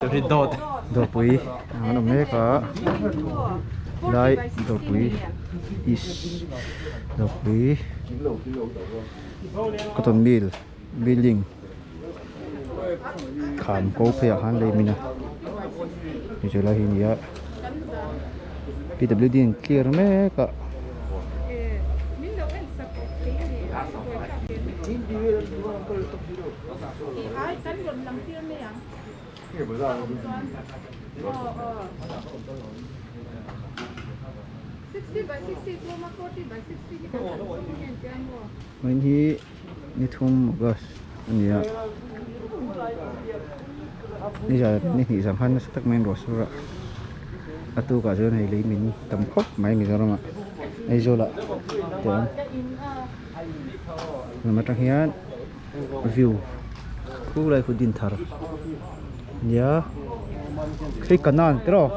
Dawrpui an awm mek a lai dawrpui east dawrpui cotton mill building kham ko pheiah khan lei min a hei chu lai hi a ni a P W D an clear mek a. Vawiin hi ni thum August a ni a ni zan ni hnih zan khan nasa tak maiin ruah sur a a tukah chuan hei lei min tam khawp mai Mizoram ah Aizawl ah te awm lam atang hian view khu lai khu din thar nia hei kanan tiraw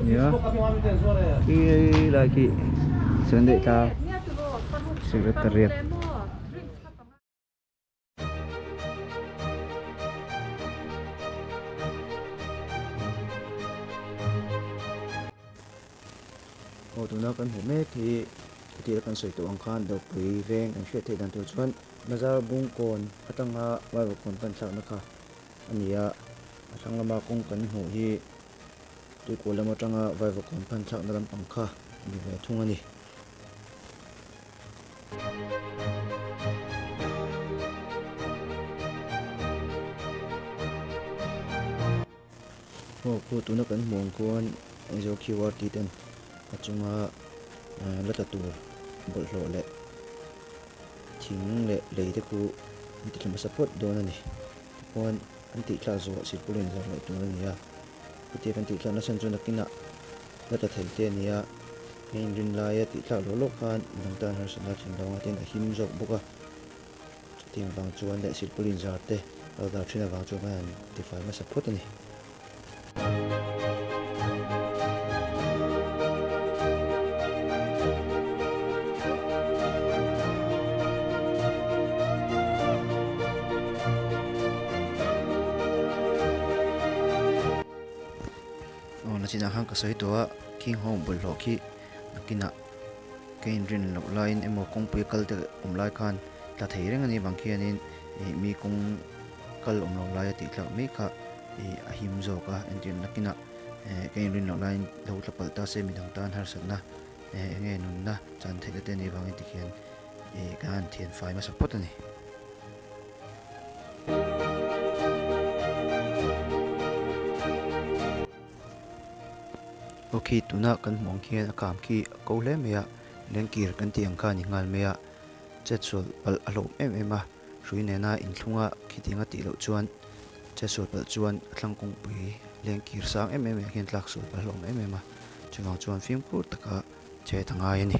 nia khi lai khi chuan daih ta secretariat. Aw tuna kan hmuh mek hi hetiang kan sawi tawh ang khan dawrpui veng kan hriat theih dan tur chuan bazar bungkawn atanga vaivawn pan thlakna kha a ni a, a thlang lama kawng kan hmuh hi tuikual lam atanga vaivawn pan thlakna lampang kha a ni ve thung a ni. Aw khu tuna kan hmuh ang khuan Aizawl QRT ten a chunga la tla tur bawlhhlawh leh thing leh lei te khu an ti tla hmasa phawt dawn a ni. Tikhuan an tih thlak zawh silpawlin zar leh tur a ni a, chutia kan tih thlak nasa chuan nakinah la tla thei te a ni a, hei inrin laia tih thlak lawk lawk khan midang tan harsatna a thlen lo ang a tin a him zawk bawk a. Chutiang vang chuan leh silpawlin zar te lo dar thin avang chuan kan han tifai hmasa phawt a ni. Aw nachinah khan ka sawi tawh a, khing ho bawlhhlawh khi nakinah ka inrin loh laiin emaw kawngpui kal te awm lai khan tla thei reng a nih vang khianin ih mi kawng kal awm lo laia tih tlak mai kha ih a him zawk a entir nakinah eh ka inrin loh laiin lo tla palh ta se midang tan harsatna eh eng nge nunna chan theihna te a nih vangin tikhian ih kan han thian fai hmasa phawt a ni. Aw khi tuna kan hmuh ang khian a kam khi a ko hle mai a lengkir kan tih ang kha a ni nghal mai a chetsual palh a hlawm em em a hrui nena inthlunga khitiang a tih loh chuan chetsual palh chuan a thlang kawngpui lengkir sang em em ah hian tlak sual palh a hlawm em em a chuvang chuan fimkhur taka chet a ngai a ni.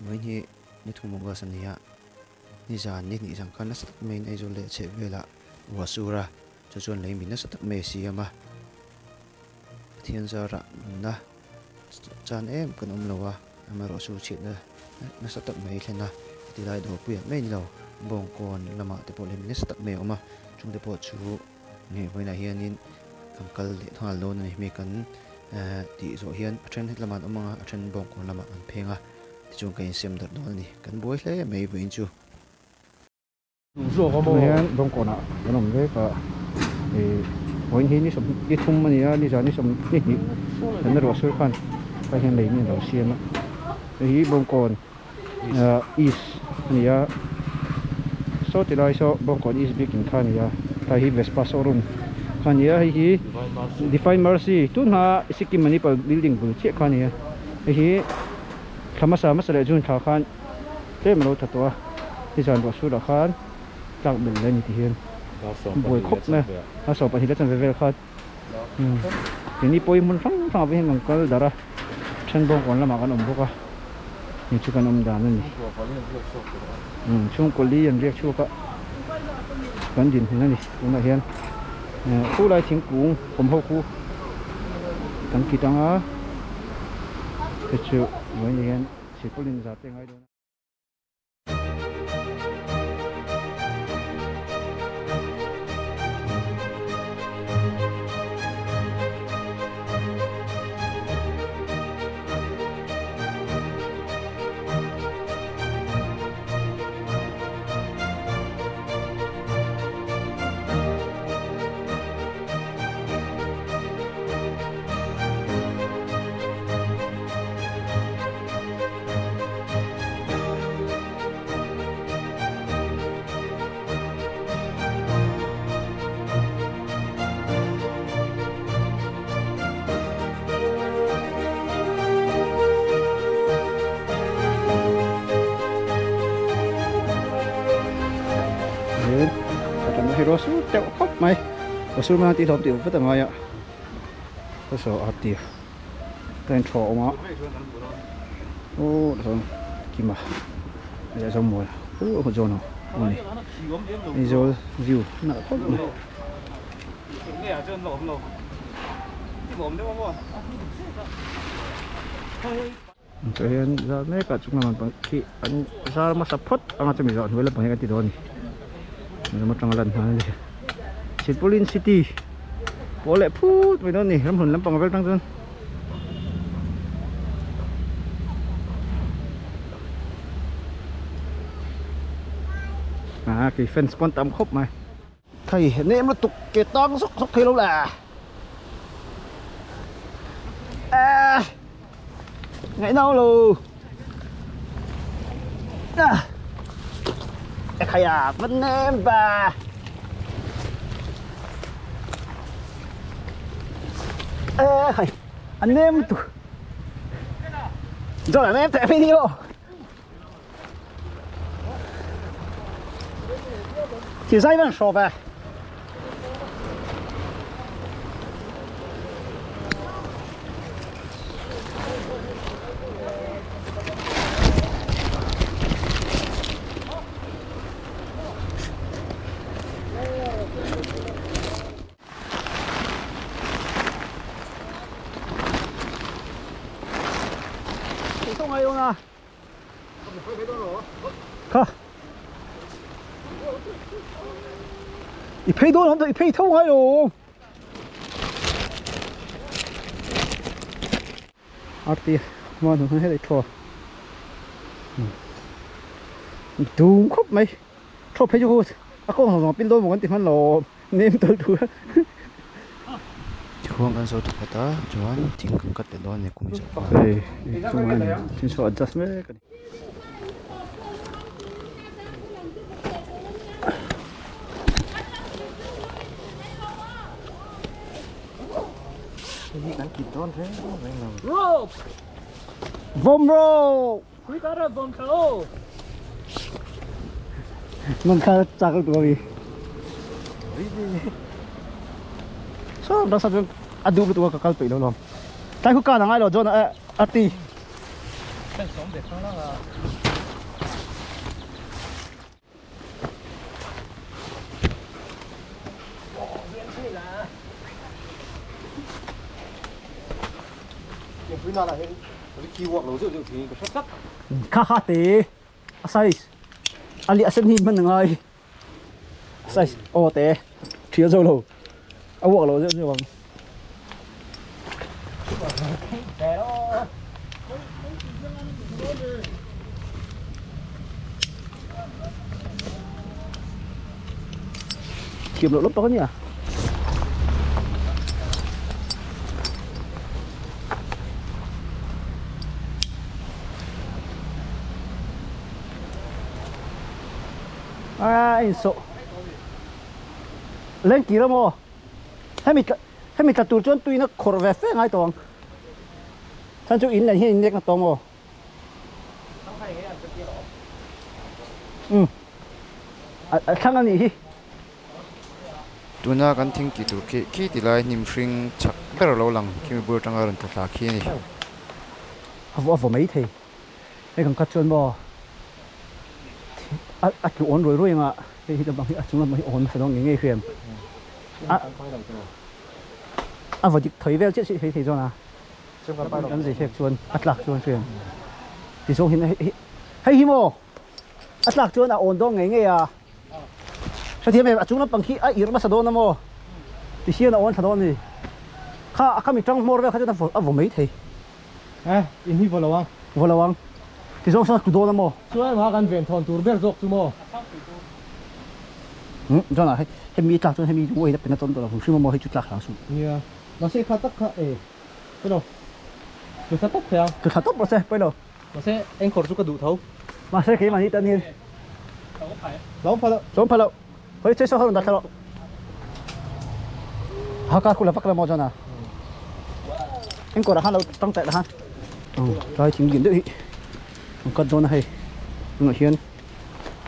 Vawiin hi ni thum August a ni a, nizan ni hnih zang khan nasa tak maiin Aizawl leh chheh velah ruah sur a, chu chuan lei min nasa tak mai a siam a, Pathian zarah nunna chan em kan awm lo a, amaherawhchu chhiatna nasa tak mai a thlen a, heti lai dawrpuiah mai ni lo Bawngkawn lamah te pawh lei min nasa tak mai a awm a, chungte pawh chu Hei vawiinah hianin kan kal leh nghal dawn a ni. Hemi kan tih zawh hian a then lamah an awm ang a, a then bawngkawn lamah an pheng a, tichuan kan insem darh dawn a ni. Kan buai hle mai vawiin chu. Tunah hian bawngkawnah kan awm vek a, ih vawiin hi ni ni thum a ni a, ni za ni sawm ni hnih kan ruah sur khan tlai hian lei min lo siam a, hei hi bawngkawn east a ni a saw ti lai saw bawngkawn east biakin kha a ni a tlai hi vespa showroom kha a ni a hei hi define mercy tun hma sikkim manipal building bul chiah kha a ni a hei hi thla hmasa hmasa leh june thla khan tlem a lo tha tawh a nizan ruah surah khan tlak belh leh a ni ti hian. Buai khawp mai a, a 22 leh chanve vel kha keini pawhin hmun hrang hrang ah pawh hian kan kal darh a, then bawngkawn lamah kan awm bawk a, hei chu kan awm dan a ni. Chhungkaw li an riak chhuak a, kan dinhmun a ni tunah hian khulai thingkung awm ho khu kan kit ang a, hei chu vawiin ah hian silpaulin zar te a ngai dawn a. Hei ruah sur teuh khawp mai ruah sur hmanga tih hlawm tih vat a ngai a ka saw a tir. Ka in thaw awm a aw chuan kima leh zomual aw zawn a awm a ni Aizawl view nalh khawp mai. Chuan hian zar mek ah chung lamah khi an zar hmasa phawt anga chumi zawh hnuai lampang hi kan ti dawn a ni ram atanga lan hman a ni Silpaulin city pawh leh phut mai dawn a ni ramhlun lampang vel tang chuan. Ah kei fence pawn tam khawp mai. Thei nem lutuk ke tang zawk zawk thei lo le. Ah ngaih nau lo. Ah khai à vẫn nem và ê khai anh em tu rồi anh em tại video thì dây vẫn sổ về Kha I phei dawn awm i phei tho ngai lo Arti hma hnu hei thaw Dum khawp mai thaw phei chu a kawng zawng pin dawn maw kan ti hman lo nem tawlh thu Tihuan kan zo thawkhat a chuan thing kan cut leh dawn a ni kum zawh khan. Hei chungah hian thil saw adjust mek a ni. Hei hi kan kit dawn reng reng lo. Rope! Vawm rawh! Quick ara vawm thla aw! Nang kha chak lutuk ami. Saw rasa chuan a duh lutuk a ka kal peih lo lawm. Tlai khu kan a ngai lo John a a ti. Kan sawm ve thang lang a. Kha kha te a size a liah sen hi hman a ngai a size aw te thial zo lo a uak lo deuh deuh ang. Thiam loh lawp tak a nia. A insawh lengkir a maw hemi hemi tla tur chuan tuina khawrh ve fe ngai tawh ang chhan chu in len hian in nek na tawh maw umm a thlang a nih hi. Tuna kan thing tih tur khi khi ti lai hnim hring chhak ber a lo lang khimi bul atanga rawn tla thla khi a ni. A vaw a vaw mai thei. Hei kan khat chuan maw a a tlu awn ruai ruai anga hei hi lampang hi a chung lampang hi awn hmasa dawn ngei ngei hriam. A a vaw dik thawi vel chiah chiah thei thei zawn a. Kan zei hlek chuan a tlak chuan hriam. Tizawng hian hei hei hi maw a tlak chuan a awn dawn ngei ngei a. Hrethiam em a chung lampang khi a irh hmasa dawn a maw ti hian a awn thla dawn a ni. Kha a khami tang hmawr vel kha chuan a vaw a vaw mai thei. Eh in hi vaw lo ang. Vaw lo ang. Ti zawng sawn a tlu dawn a maw. Chuan engah kan ven thawn tur ber zawk chu maw. Umm John ah hei hemi tlak chuan hemi uain a pen a tawn tawh lo hrim hrim a maw hei chu tlak hlang suh. Nia mahse kha tak kha eh pawi lo tlu thla tawp thei ang. Tlu thla tawp rawh se pawi lo. Mahse engkawr chu ka duh tho. Mahse keimahni tan hian. Tlawm pha loh. Tlawm pha loh. Hoi chei saw ho rawn dah thla rawh. Ha ka kula vak la maw John-a. Engkawr ah khan lo tang taih la khan. Tlai thing lian deuh hi an cut dawn a hei. Tunah hian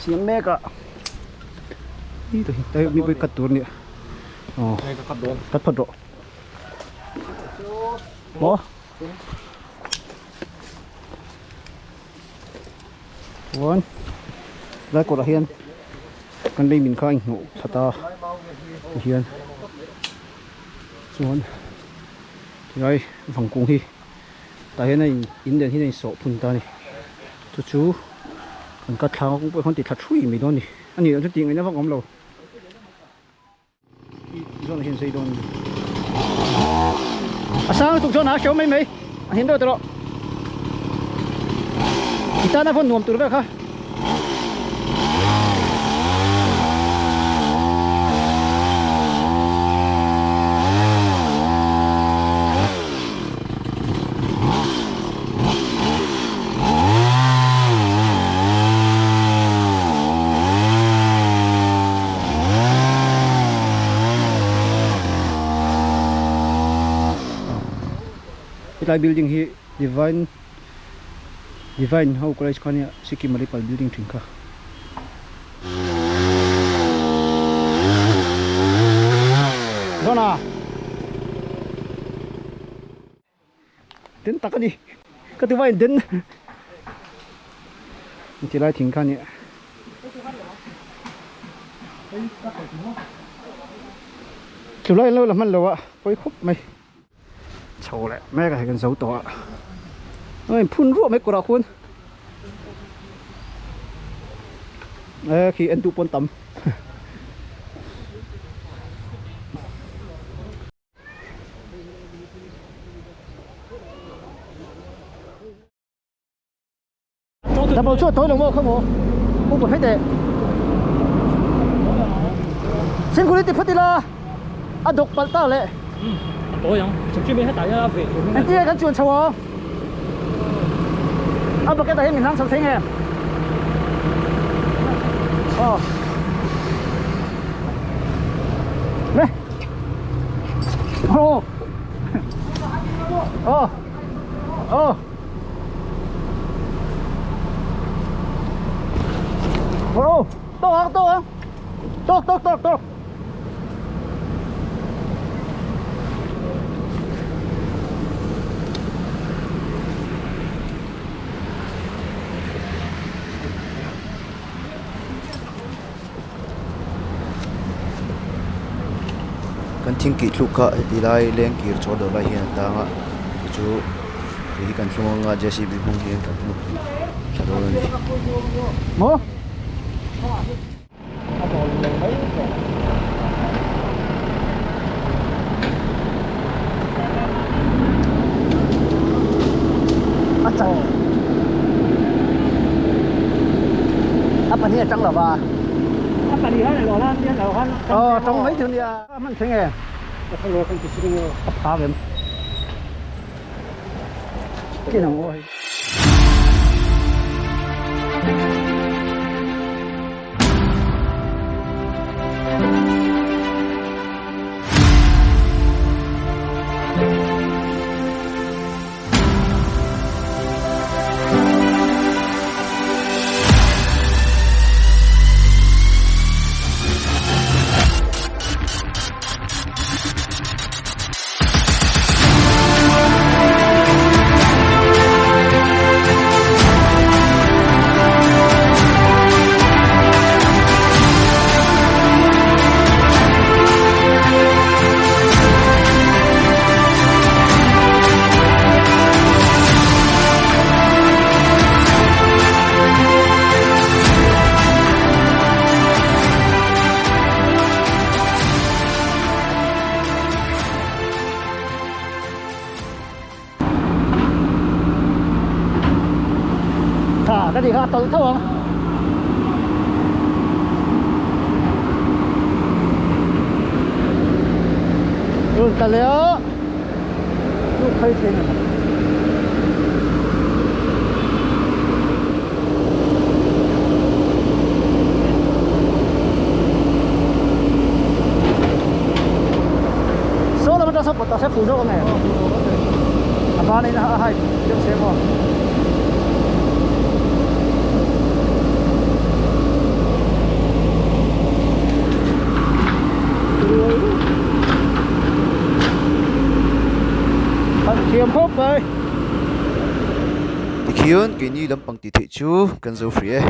siam mek a. Hi to hi tlai mi pawh hi cut tur a nia. Aw. Cut phawt rawh. Maw. Chuan lai kawrah hian kan lei min kha a inhnawh that a tihian chuan tilai vangkung hi tah hian a in in nen hian a insawh phun ta a ni chu chu kan cut thlanga kawng pawh hi khawn ti thla thui mai dawn a ni a nih loh chu tih ngaihna vak a awm lo. Zawn hian sei dawn a sang lutuk chuan a hreu mai mai a him deuh tawh i tana vawn nuam tur vel kha Hetlai building hi Divine Divine ho college kha ania Sikkim Manipal building thin kha. Zawna. Den tak a ni ka ti vain den ti lai thing kha a nia chu lai an lo la hman lo a pawi khawp mai chho leh mek a hei kan zo tawh a a in phun ruah mai kawrah khuan e khi en duh pawn tam. Double chu a tawi lo maw kha maw upa phei teh Singkuri ti phawt ila a dawk palh ta leh a tawi ang engtin nge kan chuan chho ang a bucket ah hian min hlang chho thei nge aw le aw aw aw aw tawk ang tawk ang tawk tawk tawk tawk Kan thing kih thluk kha heti lai leng kir chhuah dawr lai hian a tang a chu chu tui hi kan thlung anga JCB hmang hian kan hnuk thla dawn a ni. Maw? A chang a pahnih a chang lo va a pahnih khan alo lan hian alo han aw tawng mai chu nia a hman thleng e a phak em kin ang aw hei. ka tih kha a tawlh tho ang. Run ta leh a lut phei thei a ni. Saw lam atang saw pawt ta se fuh zawk ange. A ban in a height deuh se maw. Thiam khawp mai. Tikhian keini lampang tih theih chu kan zo hrih e.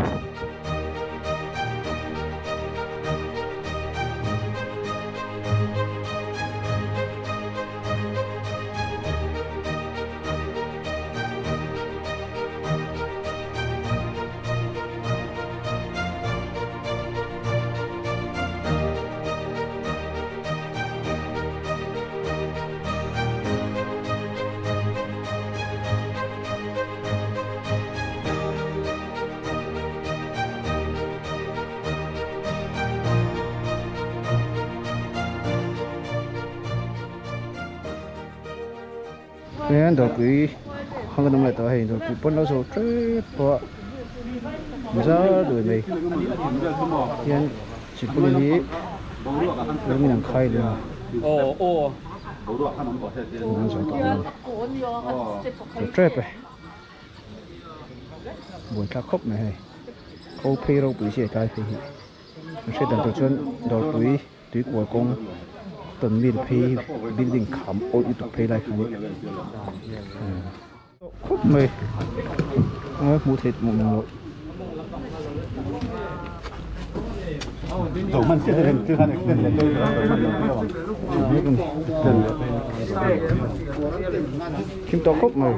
Hian dawrpui hang an awm leh tawh a hei dawrpui pawn lo zo tep pawh a za duai mai hian chipui hi lungin an khai leh a an zo tawh a zo tep e. Buai thlak khawp mai hei kho phei ropui si a tlai phei hi an hriat dan tur chuan dawrpui tui kual kawng tawn mil phei building kham awih lutuk phei lai kha a ni khawp mai a hmuh theih mawh mawh loh. Thim tawh khawp mai.